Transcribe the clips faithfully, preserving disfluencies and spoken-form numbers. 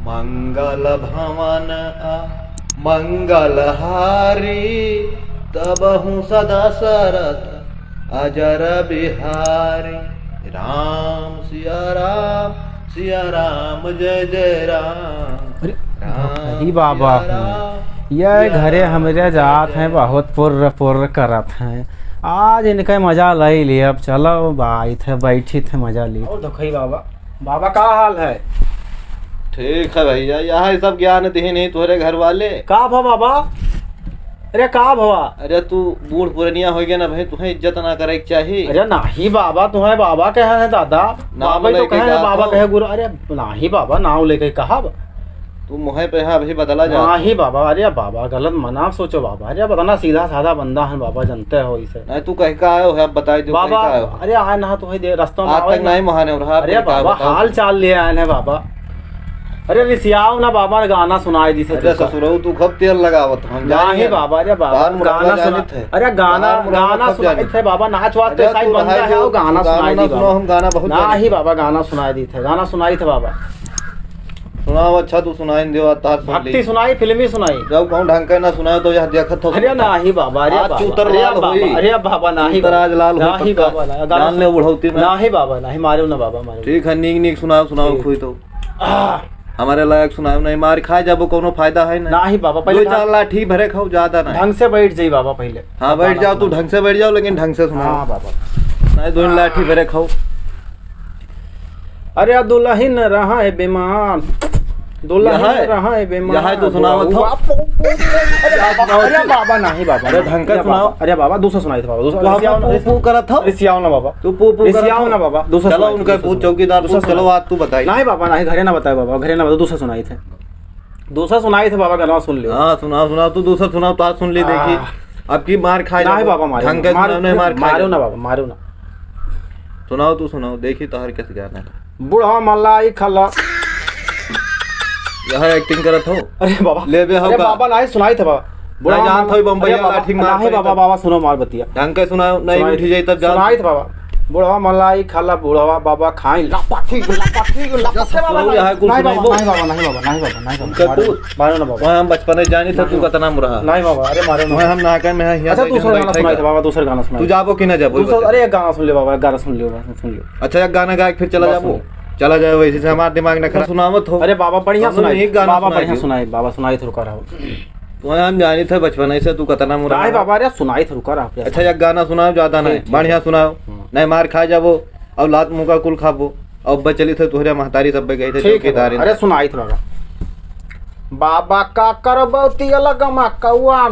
मंगल भवन आ मंगल हारी, तबहु सदा सरथ अजर बिहारी। राम सिया राम, सिया राम जय जय राम। अरे, राम अरे बाबा सिया हो। राम, यह सिया घरे राम हमरे जय जात जय हैं, राम। बहुत पुर्र पुर्र करत हैं। आज इनका मजा लई लिए, अब चलो बाई थे, बैठी थे, मजा ली। और देखो ही बाबा, बाबा, का हाल है? ठीक है भैया, यह सब ज्ञान दिहिन ही तोहरे घर वाले। का भवा बाबा? अरे का भवा? अरे तू बूढ़ पुरनिया होइ गया ना भाई, तुहें इज्जत ना करे के चाही। अरे नाही बाबा, तुहें बाबा कहे हैं दादा। नाम बाबा ही तो लेके कहे हैं, का बाबा तो? कहे गुरु। अरे नाही बाबा, नाम लेके कहा बा? तू मोहे पे यहाँ अभी बदला जा। नाही बाबा, अरे बाबा, गलत मना सोचो बाबा। अरे अब इतना सीधा साधा बंदा है बाबा, जानते हो इसे। नहीं, तू कहीं का आयो है, अब बताई दो, बाबा, कहीं का आयो है? अरे आए ना, तो वही दे, रास्ता में आज आवे तक ना। नहीं महाने और हाथ अरे में का बाबा, बताओ? हाल चाल लिए आए हैं बाबा। अरे रिसियाओ ना बाबा, गाना सुनाई दी थे अरे तू का। ससुरऊ, तू खूब तेल लगावत हम नाही जानी है। बाबा, अरे बाबा, बाहर मुरब्बा गाना जानित सुना-, है। अरे गाना, बाहर मुरब्बा गाना खूब सुनाई जानित थे बाबा, नाच वाच अरे तो ऐसा ही तू बंदा रहाई है, जो, वो गाना तू गाना सुनाई ना दी सुनाओ, बाबा। हम गाना बहुत नाही जानित है। बाबा, गाना सुनाई दी थे, गाना सुनाई थे बाबा। सुनाओ, अच्छा, तू सुनाई न देवा, तार सुन भक्ति ली। सुनाई, फिल्मी सुनाई। जब कहूँ ढंग के ना सुनाओ, तो यह देखत हो। अरे नाही बाबा, अरे आज बाबा, चूतर अरे लाल बाबा, होई। अरे बाबा, नाही चूतर बाबा। आज लाल होई नाही पक्का। बाबा, ना, गाना जान ले सुन-, बुढ़ौती में। नाही बाबा, नाही, मारो ना बाबा, मारो। ठीक है, नीक नीक सुनाओ, सुनाओ ठीक। खुई तो। आह। हमारे लायक सुनाओ नहीं, मार खा जाबो, कोनो फायदा है नहीं। नाही बाबा, पहले दो चार ढंग-, लाठी भरे खाओ, ज्यादा नहीं। ढंग से बैठ जाई बाबा पहले। हाँ, बैठ बाबा जाओ, तू सुनाओ। ढंग से बैठ जाओ, लेकिन ढंग से सुनाओ। हाँ बाबा। नहीं, दो लाठी भरे खाओ। अरे दुलहिन रहा है बीमार, दुलहिन यह है? रहा है बीमार। यह है तो सुनावत हो। बाप, अरे बाबा, अरे बाबा, नाही बाबा, अरे नाही। ढंग का अरे सुनाओ। बाबा, अरे बाबा, दूसरा सुनाई थे बाबा, दूसरा। तू बाबा रिसियाओ ना, पू पू करत हो? रिसियाओ ना बाबा, दूसरा रिसियाओ सुनाई ना थे। बाबा, दूसरा चलो सुनाई थे, उनका दूसरा पूछ, सुनाई थे। चौकीदार दूसरा पूछ, चलो सुनाई। आज तू बताई। नाही बाबा, नाही, घरे ना बताए बाबा, घरे ना बताए, दूसरा सुनाई थे। दूसरा सुनाई थे बाबा, गाना सुन लियो। हाँ, सुनाओ, सुनाओ, तू दूसरा सुनाओ, तो आज सुन ली, देखी। आह। अब की मार खाए नाही जाबो। बाबा, मारो ढंग ना, के मारो, सुनाओ, नहीं मार खाए मारो जाबो। ना बाबा, मारो ना। सुनाओ, तू सुनाओ, देखी तोहर कैसे गाना है। बुढ़वा मलाई खला। यह acting करत हो? अरे बाबा। लेबे हो अरे का? बाबा, नाही सुनाई थे बाबा। बुढ़वा नाही जानत मलाई-, हो, बम्बई अरे बाबा, लाठी मार नाही पड़ी बाबा, तब। बाबा सुनो मार बतिया। ढंग के सुनाओ, नहीं सुनाई उठी जाई तब जान। सुनाई थे बाबा। बुढ़वा मलाई खाला, बुढ़वा बाबा खाई, लापाठी, लापाठी, लापाठी, सुनाओ, बाबा, यह कुछ नाही सुनाई बाबा, दो। नाही बाबा, नाही बाबा, नाही बाबा, नाही बाबा, उनका मारो, पूत। मारो ना बाबा। वहाँ हम बचपन में जानी था, तू मारो। कितना मुरहा। नाही बाबा, अरे मारो ना। वहाँ हम ना कर में है, यहाँ अच्छा, जाके दूसरा गाना सुनाई थे बाबा, दूसरा गाना सुनाई तू दे। जाबो कि ना जाबो, दूसरा, बताओ। अरे एक गाना सुन ले बाबा, एक गाना सुन ले बाबा, सुन ले। अच्छा, एक गाना गा के फिर चला बस जाबो। सुन ले। चला जाए, वैसे से हमारा दिमाग ना खराब सुनावत हो। अरे बाबा, बढ़िया सुनाई। एक गाना बाबा, सुनाई बढ़िया दो। सुनाई, बाबा, सुनाई थे रुका रहो। वहाँ हम जानी थे बचपन से तू कितना मुरहा नाही है। बाबा, अरे सुनाई थे रुका रहो। अच्छा, एक गाना सुनाओ, ज्यादा नहीं, ठीक, ठीक। बढ़िया सुनाओ। हम्म। नहीं मार खा जाबो, औलाद मुँह का कुल खाबो। अब बचली थे तोहरे महतारी सब गए थे ठीक है चौकीदारी बाबा। अरे से। सुनाई थे बाबा। बाबा का करबो तिया लगमा कौआ।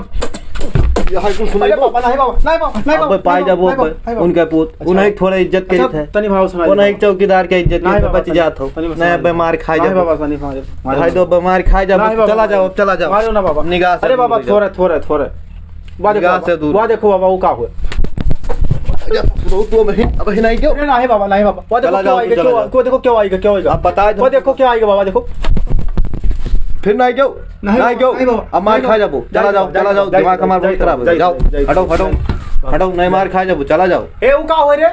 यह कुछ सुनाई अरे दो। बाबा, नाही बाबा, नाही बाबा, नाही अब बाबा, पाई नाही जाबो बाबा, अब नाही बाबा, उनका पूत, अच्छा। उन्हें थोड़ा इज्जत अच्छा, करी थे। तनी भाव सुनाई वो दो। नहीं चौकीदार के इज्जत नाही के बाबा, बच तनी, जात हो। तनी बस नहीं, सुनाई अब दो। मार खाई नाही जाबो। बाबा, तनी भाव, मारो भाई ना दो, बाबा। अब मार खाई जाबो। नाही बाबा, चला मारो। जाओ, अब चला जाओ। मारो ना बाबा। निगाह से अरे दूर बाबा, हो जाओ। थोड़ा, थोड़ा, थोड़ा। वाह देखो निगाह बाबा, से दूर। वाह देखो बाबा, वो का हुआ? अरे, तू अबही, अबही नाही क्यों? अरे नाही बाबा, नाही बाबा। वाह देखो चला क्यों जाओ, आएगा, चला क्यों, जाओ। क्यों देखो क्यों आएगा, क्यों आएगा? अब बताए दो। वाह देखो क्या आएगा बाबा, देखो। फिर नाही क्यों? नाही नाही बाबा, क्यों? नाही बाबा, अब मार नाही खा बाबा। जाबो। चला जाओ, चला जाओ, दिमाग हमारा बहुत खराब है। जाओ, जाओ, हटो, हटो, जाओ। हटो, नहीं मार खा जाबो, चला जाओ। ए, वो का हुआ रे?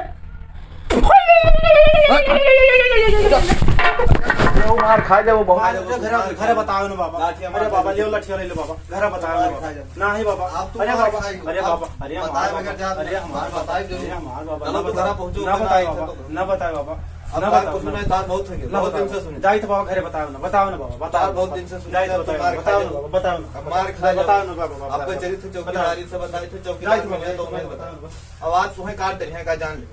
वो मार खा जाबो, बहुत। अरे, घरे, घरे बताओ ना बाबा। लाठी हमार अरे बाबा, ले लो लाठी, ले लो बाबा। घरे बताओ ना बाबा। नाही बाबा। आप तो अरे मार बाबा, खाई हो। अरे आप बाबा, अरे बताए हमार बगैर बाबा, जात अरे नहीं। हमार बाबा, अरे हमार बाबा, चलो, ना तू घरा बताओ। पहुँचो ना कि बताओ नहीं, बाबा, चलो। ना बताओ बाबा। अब ना काल बताओ। को सुनाई, तार बहुत हो गया। ना बहुत दिन बताओ। से सुनी। जाइत बाबा, घरे बताओ ना बाबा, बताओ तार ना बहुत बाबा। दिन से सुनी, जाइत अब तो बताओ, मार खा बताओ जाओ। ना बाबा, बताओ ना। अब मार खा अब जाओ। बताओ ना बाबा, अब बताओ। चरित्र चौकीदारी से बताई थे, चौकीदार जाइत में बाबा, तो जाइत मैं बाबा। बताऊँ। अब आज तुम्हें काट दे हैं, का जान ले।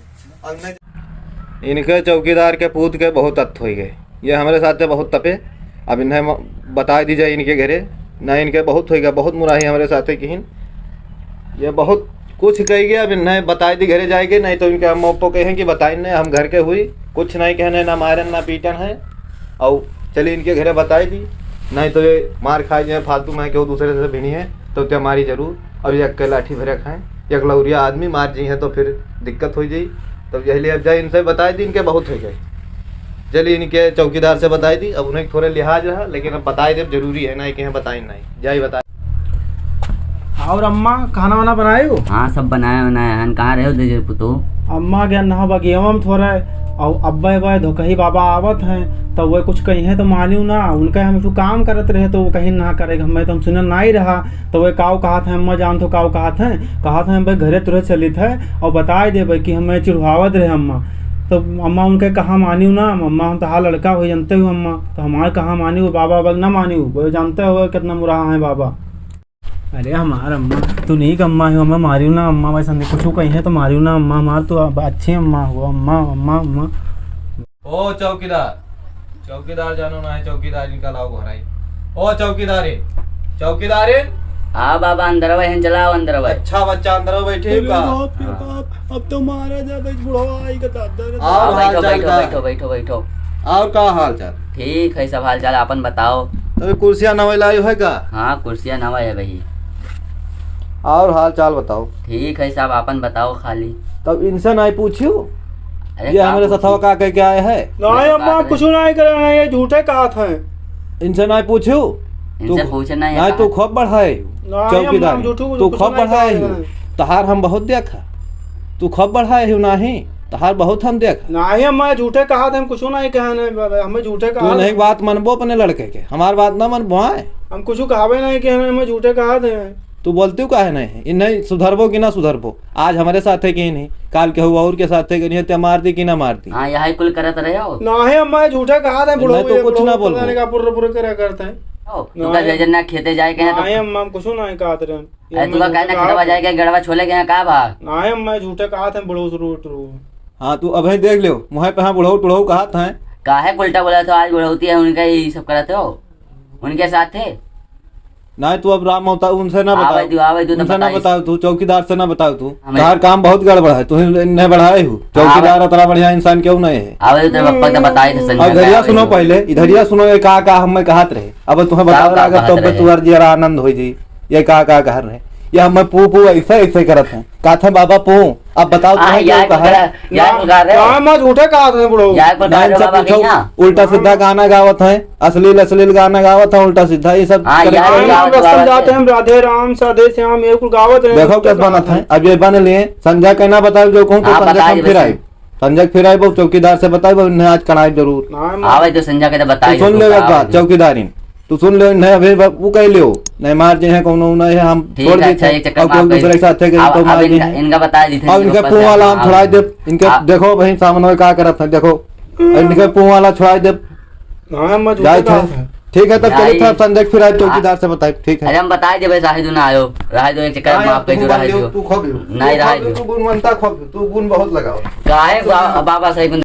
अब नहीं। इनके चौकीदार के पूत के बहुत अत्त होई गए। ये हमरे साथे बहुत तपे। अब इन्हें म-, बताई दी जाए इनके घरे। ना, इनके बहुत होई गए, बहुत मुराही हमरे साथे किहिन। ये बहुत कुछ कही गए, अब इन्हें बताई दी घरे जाएके, नहीं तो इनके अम्मा पप्पो कहें कि बताई नहीं, हम घर के हुई, कुछ नहीं कहने, ना मारन, ना पीटन है। और चली इनके घरे बताई दी, नहीं तो ये मार खाई जाए, फालतू में केहू दूसरे से भिनी है, तो ते मारी जरूर। और ये अक्के लाठी भरे खाएं, एक लौरिया आदमी मार जी है तो फिर दिक्कत हो जाई। तो यही लिए अब जाए इनसे बताई दी, इनके बहुत हो गए। चलिए इनके चौकीदार से बताई दी, अब उन्हें थोड़े लिहाज रहा, लेकिन अब बताई दे, जरूरी है ना कि हैं बताई नहीं, जाई बताई। और अम्मा खाना वाना बनाए हो? हाँ, सब बनाया बनाया है। कहाँ रहे हो दे पुतो? अम्मा के नहा बगियावा में थोड़ा अउ अब्बे वह धोकही बाबा आवत हैं, तो वह कुछ कही हैं तो मानियो ना। उनका हम एक ठो काम करत रहे, तो वो कही ना करे, हमें तो हम सुनन ना ही रहा। तो वह काऊ कहत हैं, अम्मा जान तो काऊ कहत हैं, कहत हैं, "भाई घरे तुरंत चलित है और बताए देबे कि हमें चिढ़वावत रहे अम्मा।" तो अम्मा उनके कहा मानियो ना, "अम्मा हम तहार लड़का हो, जानते हो अम्मा, तो हमार कहा मानियो, बाबा अब ना मानियो, वो जानते हो कितना मुराहा है बाबा।" अरे हमार अम्मा, तू नीक अम्मा हो, अम्मा मारियो ना अम्मा, वैसे नहीं कुछ कही है तो मारियो ना अम्मा, हमार तो अब अच्छी अम्मा हो, अम्मा, अम्मा, अम्मा। ओ चौकीदार, चौकीदार जानो ना है, चौकीदार इनका लाओ घर आई। ओ चौकीदारी, चौकीदारी। हाँ बाबा, अंदर वही चलाओ, अंदर वही। अच्छा बच्चा अंदर बैठे अरे का? बाप रे हाँ। बाप, अब तो मारा जा, बैठ बुढ़वा आई का दादा रे। और हाँ, हाल बैठो, चाल बैठो, का? बैठो, बैठो, बैठो। और का हाल चाल? ठीक है सब हाल चाल, आपन बताओ। तब कुर्सियाँ नवे लायो है का? हाँ, कुर्सियाँ नवे है भाई। और हाल चाल बताओ। ठीक है साहब, आपन बताओ खाली। तब इनसे नहीं पूछियो? अरे ये का हमरे पूछी? सथवा का कह के आए है? नहीं अम्मा, कुछ नहीं करे, नहीं, ये झूठे कहत हैं। इनसे नहीं पूछियो? इनसे तू, पूछे नहीं नहीं, है तू का? खूब बढ़ाए हो, नहीं अम्मा, चौकीदार। हम झूठू तू कुछ खूब नहीं बढ़ाए कहत हो। हैं। तहार हम बहुत देखा। तू खूब बढ़ाए हो, नहीं? तहार बहुत हम देखा। नहीं अम्मा, झूठे कहत हैं, हम कुछ नहीं कहे, नहीं बाबा, हमें झूठे तू कहत नहीं हैं। बात मनबो अपने लड़के के, हमार बात ना मनबो, आए? हम कुछ कहावे नहीं कि हमें, हमें झूठे कहत हैं। तू बोलती हूँ काहे नहीं? इ नहीं सुधरबो कि ना सुधरबो? आज हमरे साथे के नहीं, काल केहू और के साथे के नहीं, ते मार दी कि ना मार दी? हाँ, यही कुल करत रहे हो। नहीं अम्मा, झूठे कहत हैं, नहीं बुढ़ऊ तो ये कुछ बुढ़ऊ ना बोलबो। पता नहीं का पुर्र पुर्र करे करते हैं। ओ, तू नहीं। का जैसे ना खेते जाए के हैं तो नहीं अम्मा, हम कुछ नहीं कहत रहे हैं। अरे, तू का कहना खेतवा जाए के गड़वा छोले के यहाँ का बा? नाहीं, मैं झूठे कहत हैं, बुढ़ऊ से रोट रो। हाँ, तू अबहीं देख लियो, मुँहे पे हाँ बुढ़ऊ, बुढ़ऊ कहत हैं। काहे उल्टा बोलत हो, आज बुढ़ौती है उनका, यही सब करत हो, उनके साथ थे। नाहीं, तू अब राम अवतार उनसे ना आवे बताओ, दू, आवे दू, तो उनसे ना बताइस। बताओ, तू चौकीदार से ना बताओ, तू हमें तहार काम बहुत गड़बड़ है, तू ही नहीं बढ़ाए हो। आवे चौकीदार उतना बढ़िया इंसान क्यों नहीं है? आवे दू, तो पप्पा तो बताए थे, संजय और इधरिया आवे सुनो दू। पहले, इधरिया सुनो, ये का, का हमें कहत रहे। अब तुम्हें का बतावे का लागत, कहत तब रहे? तुहर जियरा आनंद होइ जी। ये का, का कहत रहे? ये हमें पू, पू ऐसे, ऐसे करत हैं। कहत हैं, "बाबा पू, अब बताओ आ, तुम्हें यार क्यों कहा है?" पकड़ा, यार पकड़ा रहे। ना, मैं झूठे कहत हैं, बुढ़ऊ। यार पकड़ा ना, रहे इनसे बाबा पूछो, के यहाँ। उल्टा सीधा गाना गावत हैं, अश्लील, अश्लील गाना गावत हैं, उल्टा सीधा, ये सब हाँ, करके यार, हम गावत, राम रस्ता में गावत जाते हैं। हैं, राधे राम, साधे श्याम, ये कुल गावत रहे हैं। देखो कैसे बनत हैं। अब ये बन लिए, संजय कहना बताओ, जो कहूँ तो हाँ, संजय बताइए, हम फिर बताइए। आए। संजय फिर आइबो, चौकीदार से बताइबो, इन्हें आज कढ़ाई जरूर। ना, हम आवे तो संजय के तो बताई तू सुन दे ले तू एक का बात, आवे। चौकीदारिन, तू सुन ले, इन्हें अबे ब-, वो कह लियो, नहीं मार जे हैं कौनो, नहीं है, हम ठीक छोड़ है, देते अच्छा, हैं। ये चक्कर अब माफ कौन कर दूसरे दे। के साथ है, अब, तो अब मार जे इनका, हैं। इनका बता दी थे, अब इनके इनके पप्पा से पूँह वाला हम आप छुड़ाई दे, इनके हाँ। देखो भाई, सामने का करत है, देखो, इनके पूँह वाला छुड़ाई दे। हाँ, मैं झूठे जाए थे। कहा था। ठीक है, तब चलित है, अब संजय फिर आए, हाँ। चौकीदार से बताए, ठीक है। अरे हम बताए देबे, रहे दो ना आयो, रहे दो, एक चक्कर हाँ, माफ कर तू दो, बन रहे लियो, दो। तू खूब लियो। नहीं, रहे तू दो। तू गुण मनता खूब, तू गुण बहुत लगाओ। काहे बा-, बाबा सही गुण